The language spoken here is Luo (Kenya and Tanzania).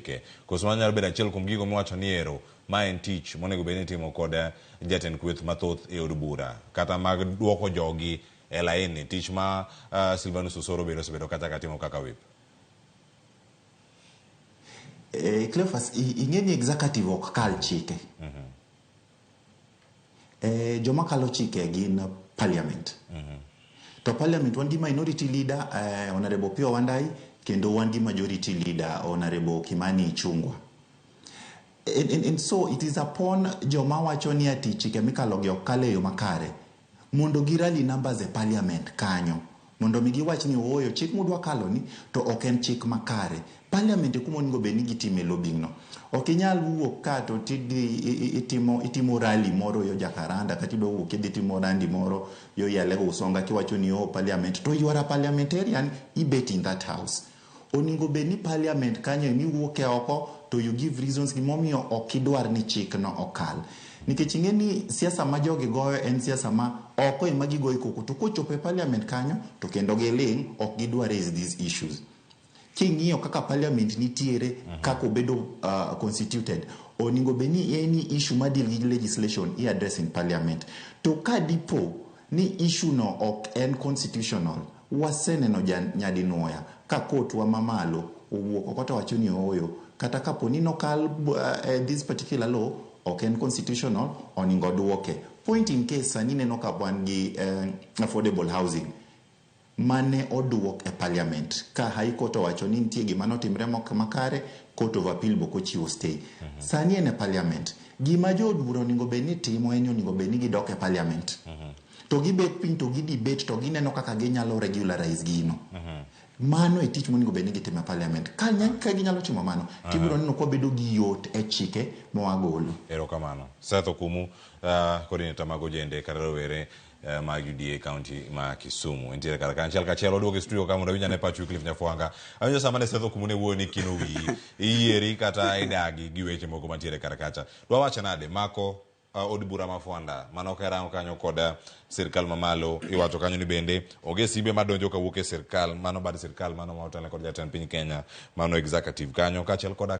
chike. Koso mano nyalo bedo achiel kuom gigo miwacho ni ero ma en tich monego bed ni itimo kod jatend kweth mathoth e od bura kata mag duoko jogi e laini, tich ma Silvanus Osoro bende osebedo kacha ka timo kaka whip. Cleophas, ing'e ni executive ok kal chike. Joma kalo chike gin parliament. To parliament wan gi minority leader, Honorable Opiyo Wandayi, kendo wan gi majority leader, Honorable Kimani Ichung'wa. And so it is upon joma wacho ni ati chike mikalo gi ok kal e yo makare mondo gi rally numbers e parliament kanyo mondo mi giwach ni ooyo, chik mudwa kalo ni to ok en chik makare. Parliament e kuma onego bed ni gitime lobbying no. Ok inyal wuok ka to tidhi itimo rally moro yo Jacaranda, kata idwa wuok idhi timo rally moro yo Yalego Usonga kiwacho ni oh, parliament, to you are a parliamentarian, ibet in that house. Onego bed ni parliament kanyo ema iwuoke oko to you give reasons gimomiyo ok idwar ni chikno okal. Nikech ing'e ni siasa ma jogi goyo en siasa ma oko ema gigoyo koko, to kochopo e parliament kanyo to kendo giling', ok gidwa raise these issues. King'iyo kaka parliament nitiere, kaka obedo constituted, onego bed ni any issue ma deal gi legislation i address in parliament. To ka dipo ni issue no ok en constitutional, waseneno nyadinuoya ka court wa mamalo owuok oko to wacho ni ooyo, kata kapo ni nokal this particular law ok en constitutional, onego duoke. Point in case, sani neno ka wan gi affordable housing mane oduok e parliament ka High Court owacho ni nitie gima notimre mok makare, Court of Appeal bok ochiwo stay. Sani en e parliament. Gima jood bura onego bed ni timo en ni onego bed ni gidok e parliament to gibet piny to gidebate to gineno kaka ginyalo regularize gino. Mano e tich monego bed ni gitimo e parliament. Ka ginyalo timo mano, tibiro neno kwa bedo gi yot e chike mawagolo. Erokamano. Seth Okumu, coordinator mag ojende kata rowere mag UDA county ma Kisumu. Entiere kar kanyo achiel kachiel waduogo e studio ka mondo awinj ane pach Wycliffe Nyafwanga. Awinjo sama ne Seth Okumu ne wuoyo ni kino wiyi, iyieri kata idagi gi weche moko mantiere kar kacha. Dwa wacho nade mako od bura ma Fwanda mano karango kanyo kod sirkal mamalo iwacho kanyo ni bende onge simbe madonjo kawuok e sirkal mano bad sirkal mano ma otelne kod jatend piny Kenya mano executive kanyo kaachiel koda.